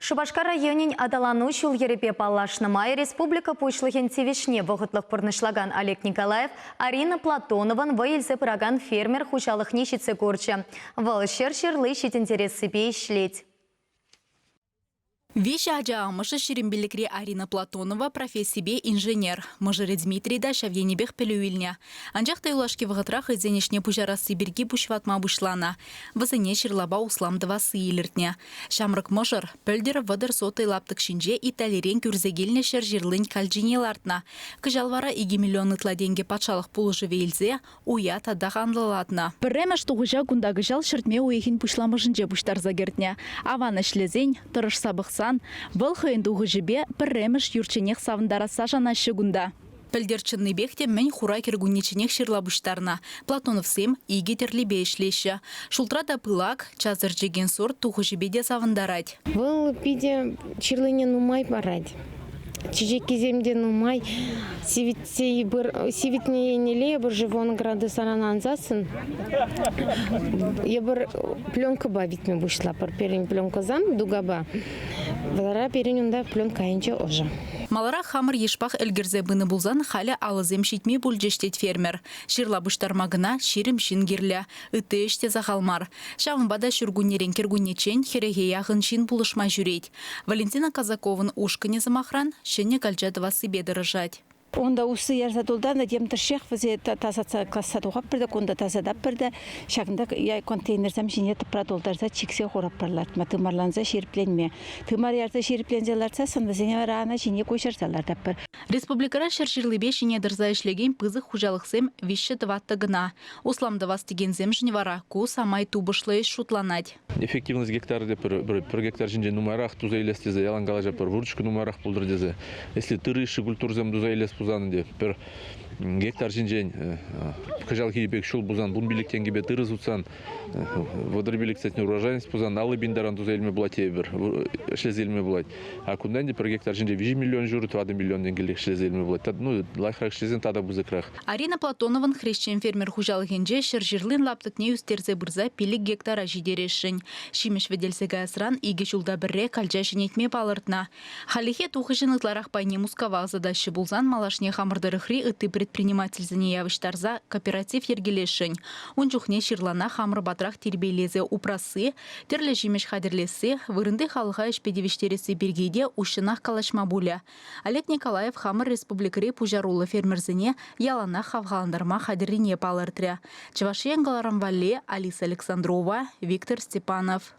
Шупашкар районӗн аталану ҫул-йӗрӗпе паллашнӑ май республика Пуҫлӑхӗн тивӗҫне вӑхӑтлӑх пурнӑҫлакан Олег Николаев Арина Платонован вӑй илсе пыракан фермер хуҫалӑхне ҫитсе курчӗ. Вӑл ҫӗршырли ҫитӗнтерессипе ӗҫлет. Виҫӗ ача амӑшӗ 25-ри Арина Платонова профессипе инженер. Мӑшӑрӗ Дмитрий та ҫав енӗпех пӗлӳ илнӗ. Анчах та юлашки вӑхӑтра хӑйсен ӗҫне пуҫарасси пирки пуҫ ватма пуҫланӑ. Вӗсене ҫырлапа услам тӑвасси илӗртнӗ. Ҫамрӑк мӑшӑр пӗлтӗр 30 сотӑй лаптӑк ҫинче Италирен кӳрсе килнӗ ҫӗрҫырлин калчине лартнӑ. Кӑҫал вара 2 миллион ытла тенкӗ патшалӑх пулӑшӑвӗ илсе уя татах анлӑлатнӑ. Пӗрремӗш тухӑҫа кунта кӑҫал ҫӗртме уйӑхӗн пуҫламӑшӗнче пуҫтарса кӗртнӗ. Аван ӗҫлесен, тӑрӑшса пӑхсан вӑл хӑйӗн тухӑҫӗпе пӗрремӗш юрчченех савӑнтарасса шанаҫҫӗ кунта. Пӗлтӗр чӑннипех те мӗн хура кӗркуннечченех ҫырла пуҫтарнӑ. Платоновсем икӗ тӗрлипе ӗҫлеҫҫӗ. Шултра та пылак, час ӗрчекен сорт тухӑҫӗпе те савӑнтарать. Вӑл питӗ ҫырлине нумай парать. Чечеккисем те нумай. Сивӗтсе сивӗтнӗ еннелле эпир же вун градусран ансассӑн эпир пленкӑпа витме пуҫлапӑр. Пирӗн пленкӑсем дугапа. Вара пирӗн унта пленка айӗнче ӑшӑ. Маларах хамӑр йышпах ӗлкӗрсе пынӑ пулсан халӗ алӑсем ҫитми пулчӗҫ, тет фермер. Ҫырла пуҫтарма кӑна 20 ҫын кирлӗ. Ытти ӗҫ те сахал мар. Ҫавӑнпа та ҫуркуннерен кӗркуннеччен хӗрӗхе яхӑн ҫын пулӑшма ҫӳрет. Валентина Казаковӑн ушкӑнӗ, сӑмахран, ҫӗнӗ калча тӑвассипе тӑрӑшать. Унта усси ярса тултарнӑ тем тӑршшех вӗсене тасатса касса тухатпӑр та кунта тасататпӑр та ҫакӑнта контейнерсем ҫине тӑпра тултарса чиксе хуратпӑр лартма, тымарланса ҫирӗпленме. Тымар ярса ҫирӗпленсе лартсассӑн вӗсене вара ана ҫине куҫарса лартатпӑр. Республикӑра ҫӗрҫырлипе ҫине тӑрса ӗҫлекен пысӑк хуҫалӑхсем виҫҫӗ-тӑваттӑ кӑна. Услам тӑвас текенсемшӗн вара ку самай тупӑшлӑ ӗҫ шутланать. Эффективность гектарӗ те пӗр гектар ҫинче нумайрах туса илес тесе ялан калаҫатпӑр, выручка нумайрах пултӑр тесе. Если тырӑ йышши культурӑсем туса илес пулсан ӗнтӗ пӗр гектар ҫинчен кӑҫалхи пек ҫул пулсан 15 тенкӗпе тырӑ сутсан, 35 центнер урожайность пулсан 50 пин таран туса илме пулать тейӗпӗр, ӗҫлесе илме пулать. А кунта ӗнтӗ пӗр гектар ҫинче 3 миллион ҫур, 4 миллион тенкӗлӗх ӗҫлесе илме пулать. Ну, лайӑхрах ӗҫлесен тата пысӑкрах. Арина Платонован хресчен-фермер хуҫалӑхӗнче ҫӗрҫырлин лаптӑкне ӳстерсе пырса 5 гектара ҫитересшӗн. Ҫимӗҫ вӗтелсе каясран икӗ ҫулта пӗрре калча ҫӗнетме палӑртнӑ. Хальлӗхе тухӑҫӑн ытларах пайне Мускава ӑсатаҫҫӗ пулсан малашне хамӑр тӑрӑхри ытти предпринимательсене явӑҫтарса кооператив йӗркелесшӗн. Ун чухне ҫырлана хамӑр патрах тирпейлесе упрасси, тӗрлӗ ҫимӗҫ хатӗрлесси, вырӑнти халӑха ӗҫпе тивӗҫтересси пирки те уҫҫӑнах калаҫма пулӗ. Олег Николаев хамӑр республикӑри пуҫаруллӑ фермерсене яланах хавхалантарма хатӗррине палӑртрӗ. Чӑваш Ен кӑларӑм валли Алиса Александрова, Виктор Степанов.